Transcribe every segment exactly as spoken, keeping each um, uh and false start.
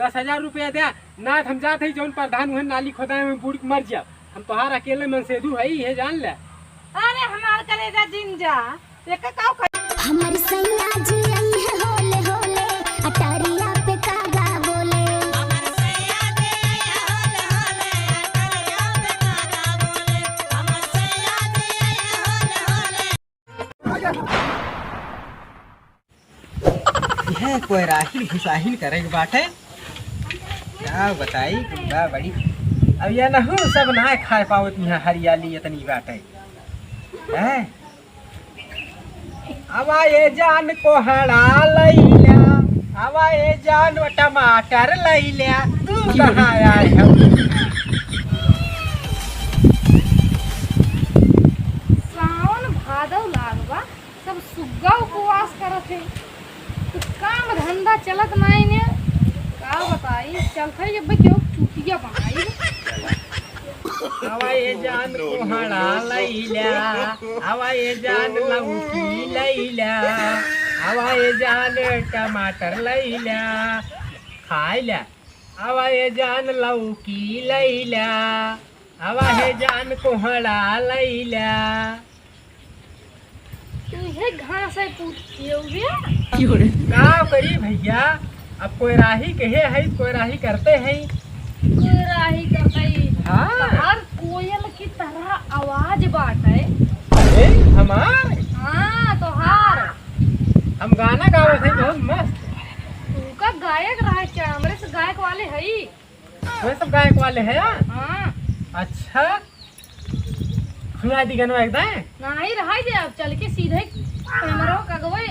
दस हजार रुपया द्या, ना त हम जात हई जौन प्रधान उहन नाली खोदाए में बूड़ के मर जाब। हम तोहार अकेले मनसेधू हई, इहे जान ले। अरे हमार करेजा जिन जा, एका काव कर। हमर सैया जी आई है होले होले, अटरिया पे कागा बोले। इहे कोयराहिल घुसाहिल करे के बाटे। का बताई, बा बड़ी। अब ये नहू सब ना खाए पावत, यहाँ हरियाली इतनी बाटे। हैं? आवा ए जान कोहड़ा लैल्या, आवा ए जान टमाटर लैल्या, तू कहाँ आए हो? सावन भादव लाग बा, सब सुग्गा उपवास करत है। कुछ काम धंधा चलत नाई ने, का बताई, चलत है जब केहू चूतिया बनाई। आवा ए जान कोहड़ा लैल्या, आवा ए जान लौकी लैल्या, आवा ए जान टमाटर लैल्या, खाइल्या। आवा ए जान लौकी लैल्या, आवा ए जान कोहड़ा लैल्या। तू हे घास है पूत कियो बे? का करी भैया, अब कोयराही कहे है, कोयराही करते हैं। कोयराही करते हैं। हाँ। तोहार कोयल की तरह आवाज बाटे। अरे, हमार? हाँ, तोहार। हम गाना गावत है बहुत मस्त। तू का गायक रहा क्या? हमरे से गायक वाले हई। वह सब गायक वाले हैं? हाँ। अच्छा। सुना दी गनवा एकदम। नाही रहाई दे, अब चल के सीधे कैमरा का गवे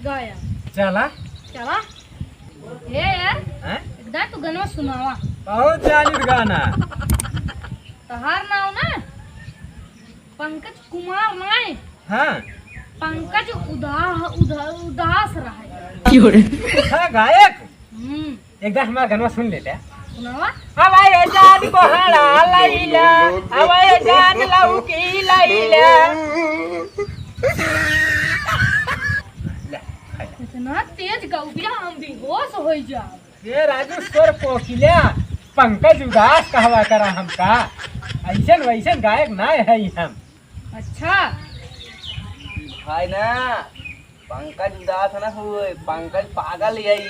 गाया। चला। चला। हे यार, हैं? एकदम तू गनवा सुनावा। बहुत जानित गाना। तोहार नाव ना पंकज कुमार नाय। हाँ। पंकज उदा-, उदा-, उदास रहे। अच्छा, गायक? हम्म। एक बार हमार गनवा सुन लेते हैं। सुनावा। हवा ए जान कोहड़ा लैला, हवा ए जान लौकी लैला। ले, खा ले। इतना तेज गौबिया हम बेहोश हो जाब। ये राजू स्वर कोकिला, पंकज उदास कहवा करा हमका। ऐसन वैसन गायक ना है हम। अच्छा। भाई ना, पंकज उदास ना होए, पंकज पागल यही।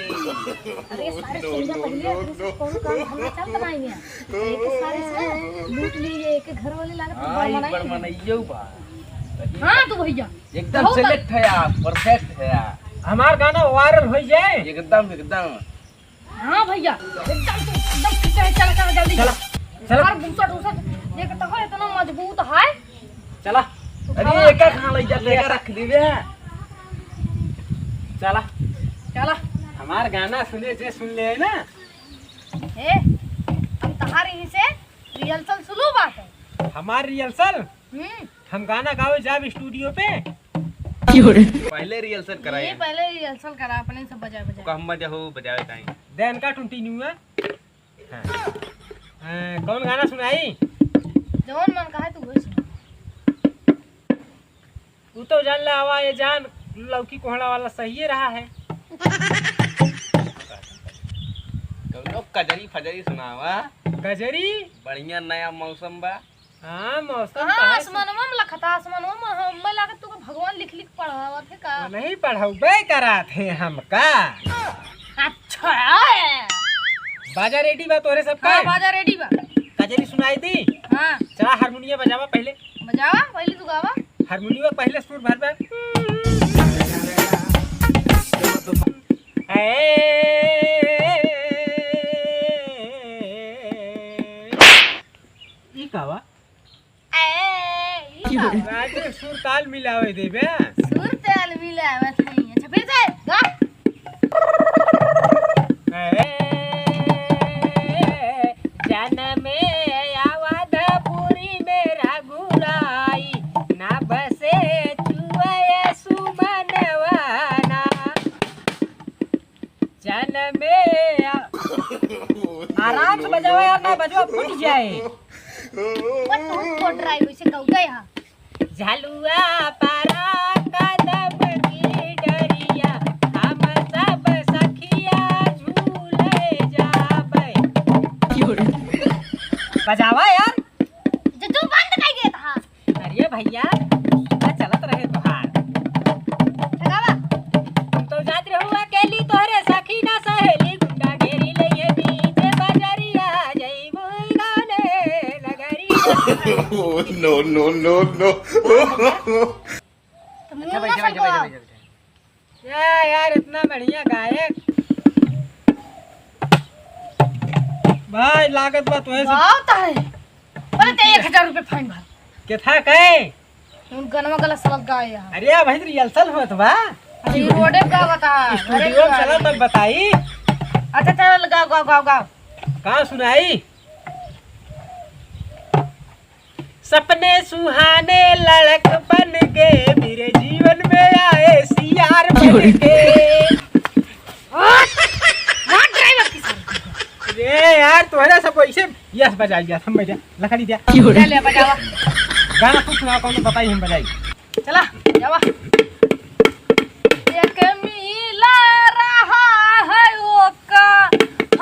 अरे सारे सुन जा पहले, अपने से कौन काम धंधा चलत नहीं है। एक सारे से लूट लिए, एक घर वाले लागत हाँ, बड़ ये मनाई बड़ है। मनइयो बा। हाँ, तू भैया। एकदम बहुत select है आप, perfect है आप। हमार गाना viral हो जाए। एकदम, एकदम। हाँ भैया, एकदम से, एकदम से चल, चल, चल, जल्दी चला, चल। चला। और भूसा, भूसा, देखता हो, इतना मजबूत है। चला। अरे, एका कहाँ लई जाते, एका रख दीबे। चला। चला। हमार गाना सुने जे सुन ले ना। ए, हम तहार यहीं से rehearsal शुरू बात है। हमार rehearsal? हम्म। हम गाना गावे जाब studio पे। पहले rehearsal कराए। ये पहले rehearsal करा, अपने सब बजा बजा। ओका हम मजा हो बजावे ताई। देन का continue है? हाँ। हाँ, कौन गाना सुनाई? जौन मन कहे तू वही सुना। तू तो जान ले, आवा ए जान, लौकी कोहड़ा वाला सही रहा है। कौनो कजरी फजरी सुनावा। कजरी? बढ़िया नया मौसम बा। हाँ, मौसम कहाँ तो है। आसमानवा में लखता, आसमानवा में हमें लागत तू भगवान लिख लिख पढ़ावत है का? वो नहीं पढ़ाउबे करात है हमका। अच्छा। बाजा ready बा तोहरे सबका? हाँ, बाजा ready बा। कजरी सुनाई दी? हाँ। चला हारमोनिया बजावा पहले। बजावा, पहले तू गावा। हारमोनिया पहले सुर भर बा। ए, ई का बा? ए, ई का बा? राजू सुर ताल मिलावे देबे। सुर ताल मिलावत नहीं। अच्छा, फिर से गा। ए, जनमे अवधपुरी में रघुराई, ना बसे चुए सुमनवाना। जनमे आ-, आराम से बजावा यार, ना बजवा फूट जाए। वो टूट फूट रहा है, वैसे गाओ गए हाँ। झलुआ परा कदम की डरिया, हम सब सखिया झूले जा। बजावा यार। जो तू बंद कर देता। अरे भैया, ना चलत रहे तोहार। लगावा। हम तो जात रहू अकेली, तोहरे सखी ना सहेली, गुंडा घेरी ले ये बीच बजरिया, जई मुई गाने नगरिया। Oh, no, no, no, no। तो मुंह अच्छा, ना बैठा, बैठा, संगवाओ। बैठा, बैठा, बैठा। या यार, इतना बढ़िया गायक। भाई, लागत बा तोहे से गावत है। अरे, ते एक हजार रुपये fine भर। के था कहे? उन गनवा गला सलत गाए यहाँ। अरे, भाई, तो rehearsal होत बा। अरे, ये रोडे गावत है, घरे studio में गावत चला है। तब बताई। अच्छा, चल, गाओ, गाओ, गाओ, गाओ। का सुनाई? सपने सुहाने लड़क बन के, मेरे जीवन में आए सियार बन के। हट! हट driver की सारी। अरे यार, तोहरा सब ऐसे, yes, बजाई, yes, हम बजा, लकड़ी दिया। ले, ले, बजावा। गाना कुछ सुनाओ, कौन बताई, हम बजाई। चला, जावा। एक मिला रहा है ओका,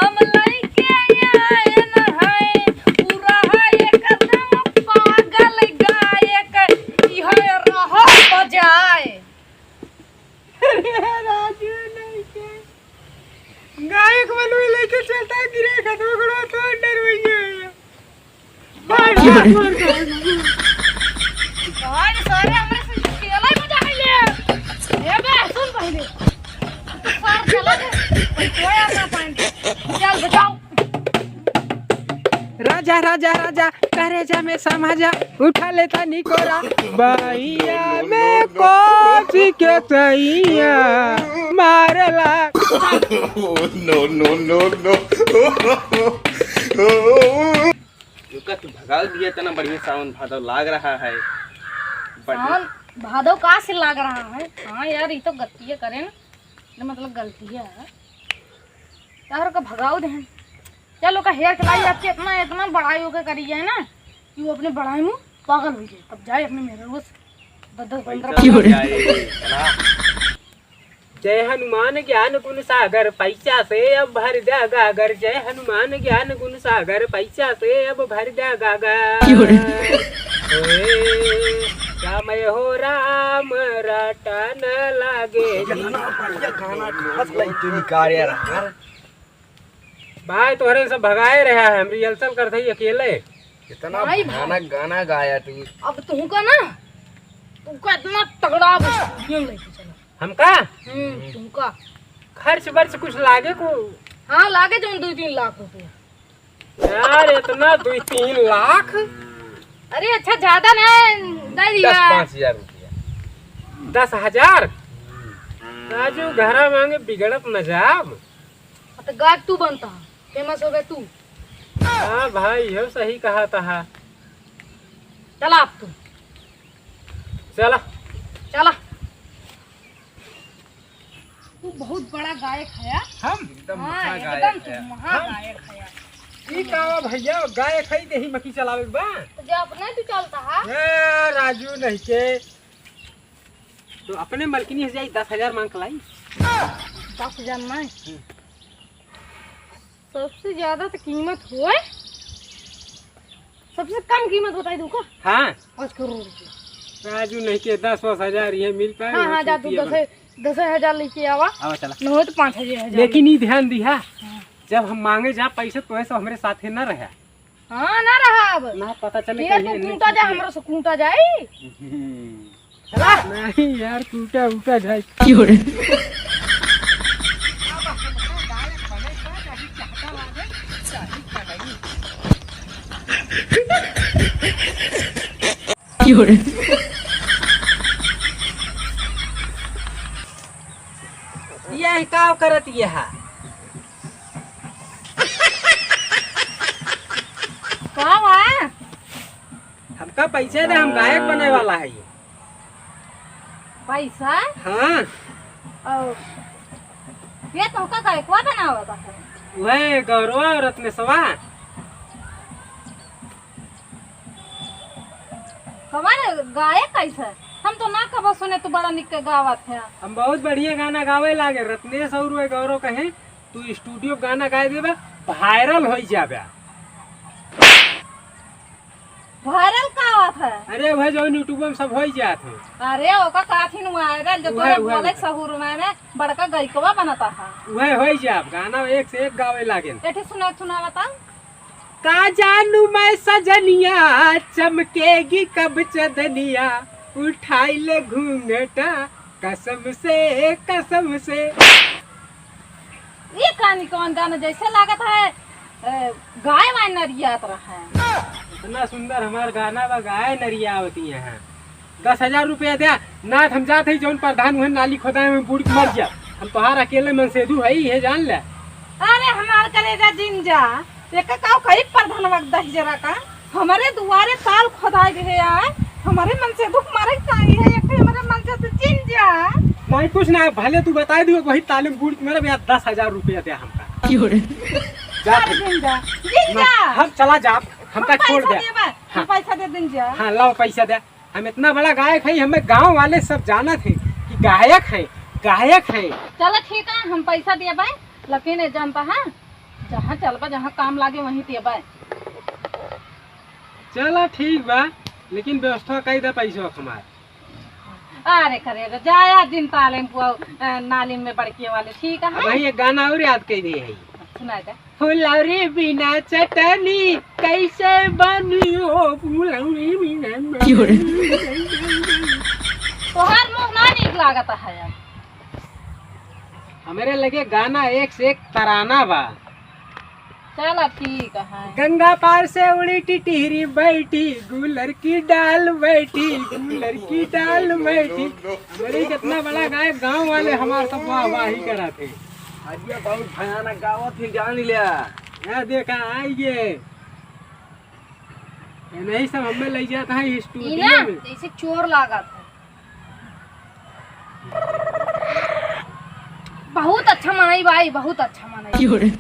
हम लइके आएन है, पूरा है एकदम पागल गायक, इहे रहा बजाए। अरे राजू लइके, गायक बनवे लइके चलता गिरे खतवा खतवा तो डर हुई है। भाई, सारे हमरे से अकेला ही बजा के ले। ए बे, सुन पहिले। सार चला दे। कोई आ ना पाएंगे। चल, बजाओ। राजा, राजा, राजा, करेजा में समा जा, उठा लेता निकोरा। बहिया में कोची के तैया मारला। Oh, no, no, no, no। क्यों का तू भगा दिया, इतना बढ़िया सावन भादव लाग रहा है। बढ़िया। सावन भादव का से लाग रहा है? हाँ यार, ये तो गलतियाँ करे ना, मतलब गलतियाँ है। यार का भगाओ दे। चलो का हेयर कलाई आपके इतना, इतना बड़ाई होके करी है ना कि वो अपने बड़ाई में पागल हो जाए। अब जाए अपने मेरे रोज दस दस पैसा पन्द्रह पन्द्रह। जय हनुमान ज्ञान गुण सागर, पैसा से अब भर द्या गागर। जय हनुमान ज्ञान गुण सागर, पैसा से अब भर द्या गागर। क्यों रे? ओए, राम हो राम रटन लागे। इतना बढ़िया गाना कहाँ से लइके निकाले यार। भाई, तोहरे सब भगाए रहा है, हम rehearsal करत हई अकेले। इतना भाई, भयानक गाना गाया तू। अब तुमका ना, तुमका इतना तगड़ा अब studio में लेके चला। हमका? हम्म, तुमका। खर्च वर्च कुछ लागे को? हाँ, लागे जौन दो तीन लाख रुपया। यार, इतना दो तीन लाख? अरे अच्छा, ज्यादा ना, दे दिया। दस पाँच हजार रुपया। दस हजार? राजू, घरा मांगे बिगड़त न जाब। तो गायक तू बनता, famous हो गए तू। हाँ भाई, यो सही कहा था। चला अब तू। चला। चला। तू बहुत बड़ा गायक है यार। हम? एकदम हाँ, महागायक एकदम तू है। महागायक है यार। ई का बा भैया, गायक है, देही मकी चलावे के बा। तो जो अपने तू चलता है। ए, राजू नहीं के। तो अपने मलकिनी से जाई, दस हजार मांग के लाई। दस हजार नहीं। हम्म। सबसे ज्यादा तो कीमत होए, सबसे कम कीमत बताई दूँ का? हाँ। पाँच करोड़ रुपया। राजू नहीं के दस, दस हजार ये मिल पाए, हाँ, वो हाँ, जा तू चूतिया दस, बन। दस हजार लेके आवा। आवा चला। न हो तो पाँच हजार, हजार। लेकिन ई ध्यान दिहा, हाँ। जब हम मांगे जा पैसे तो ऐसा हमरे साथे न रहा। हाँ, ना रहा अब। ना पता चले ये कहीं तू इन्हें कूटा जा, किसी हमरा से कूटा जाई। हम्म। चला। नहीं यार, कूटा उटा जाए। क्यों रे? क्यों रे? यह का करत यह? का बा? हमका पैसा दे, हम गायक बने वाला है। पैसा? हाँ। और ये तोहका गायकवा बनावा बा? वह गौरवा और रत्नेशवा। कमाल गायक कैसे? हम तो ना कबो सुने तू बड़ा निक के गावत है। हम बहुत बढ़िया गाना गावे लागे। रत्नेश और वह गौरव कहे तू studio गाना गाए देबा, viral होई जाबा। Viral का बात है? अरे वह जौन YouTube में सब होई जात है। अरे ओका काथिन viral, जो उहे, तोरे उहे, बोले उहे। सहूर में ने बड़का गइकवा बनता है। उहे होई जाब, गाना एक से एक गावे लागेन। एठी सुना, सुना बता। का जानू मैं सजनिया, चमकेगी कब चदनिया, उठाई ले घूंघटा, कसम से, कसम से। ये कानी कौन गाना जैसे लागत है, ए, गाय वाय नरियात रहा है। इतना सुंदर हमार गाना बा, गाय नरियावती हैं। दस हजार रुपया द्या, ना त हम जात हई जौन प्रधान उहे नाली खोदाए में बूड़ के मर जा। हम तोहार अकेले मनसेधू हई, ये जान ले। अरे हमार करेजा जिन जा, एक का कई प्रधानवा के दहिजरा का, हमरे दुआरे ताल खोदाए गए आए, हमरे मनसेधू के मारे के आई है, एक हमरे मनसेधू जिन जा। नहीं कुछ ना, भले तू बताई दियो, वही ताले में बूड़ के मरब, या दस हजार रुपया द्या हमका। क्यों रे? जा अरे तू। जिन जा, जिन ना, जा। हम चला जाब, हमका हम छोड़ पैसा द्या। देबे, हम हाँ। पैसा दे दिन जा। हाँ, लाओ पैसा द्या। हम इतना बड़ा गायक है, हमें गांव वाले सब जानत हैं कि गायक है, गायक है। चलो ठीक है, हम पैसा देबे, लेकिन जानता है, जहाँ चलबा, जहाँ काम लागे, वहीं देबे। चला ठीक बा, लेकिन व्यवस्था कई दे पैसवा हमार। अरे करेजा, जाया जिन ताले में पुआ, अ, नाली में बड़किए वाले, ठीक है? अब भाई एक गाना और याद कई दे है। सुना दे। फुलौरी बिना चटनी कैसे बनी हो, फुलौरी बिना क्यों रे? तोहार मुंह ना नीक लागत है अब। हमरे लगे गाना एक से एक तराना बा। चला ठीक है। गंगा पार से उड़ी टिटहरी बैठी, गूलर की डाल बैठी, गूलर की डाल बैठी। हमरे कितना बड़ा गायक, गांव वाले हमार सब वाह वाही करत हैं। अरे बहुत भयानक गावत ही, जान लिया। या देखा, आइए। ये नहीं सब हमें ले जाता है ई studio ना, में। जैसे चोर लागत है। बहुत अच्छा मनई भाई, बहुत अच्छा मनई। क्यों रे?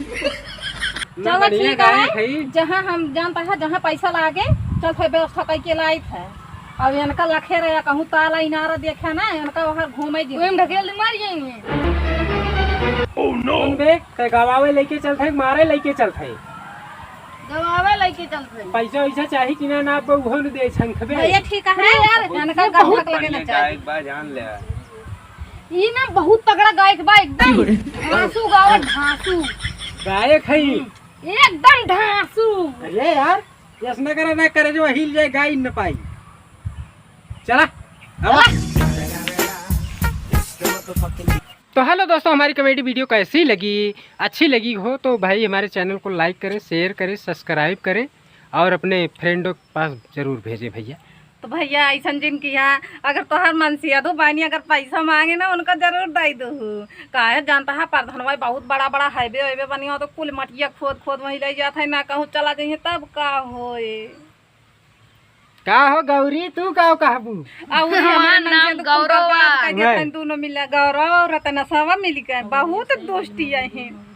ना, चलो बढ़िया ठीक है, गायक है। जहाँ हम जानता है, जहाँ पैसा लागे, चल फिर व्यवस्था करके लाइत है। अब इनका लखे रहे, कहूँ ताला इनारा देखे ना, इनका वहाँ घूमे जी। ओहिम ढकेल दे, मार जाएंगे। सुन बे, ते गवावे लेके चलत है, मारे लेके चलत है? गवावे लेके चलत है। पैसा वैसा चाही कि ना, ना, अब उहो न दे, छंखबे। भैया ठीक है यार, इनका बहुत गवावे लगे ना बढ़िया चाही। गायक बा, जान ले। ई ना बहुत तगड़ा गायक बा, एकदम क्यों रे? धांसू गावत, धांसू। गायक है ई। एकदम धांसू। अरे यार, ऐसा ना करे, ना करे जो हिल जाए, गाई न पाई। चला, आवा। तो hello दोस्तों, हमारी comedy video कैसी लगी? अच्छी लगी हो तो भाई हमारे channel को like करें, share करें, subscribe करें और अपने friendों के पास जरूर भेजें भैया। तो भैया ऐसन जिन किया, अगर तोहर मनसेधू बानी, अगर पैसा मांगे ना, उनका जरूर दे दू। काहे जानता है, प्रधानवा बहुत बड़ा बड़ा highway वाईवे बनी हो, तो कुल मटिया खोद खोद वहीं ले जात है ना, कहूँ चला जाइए तब का होए। का हो गौरी, तू का कहबू? आ उहे हमार हमरे नाम मनसेधू कुल गौरव बर्बाद बा। कर देत हन दोनों मिला, गौरव और रतनसवा मिल के, बहुत दोस्ती है।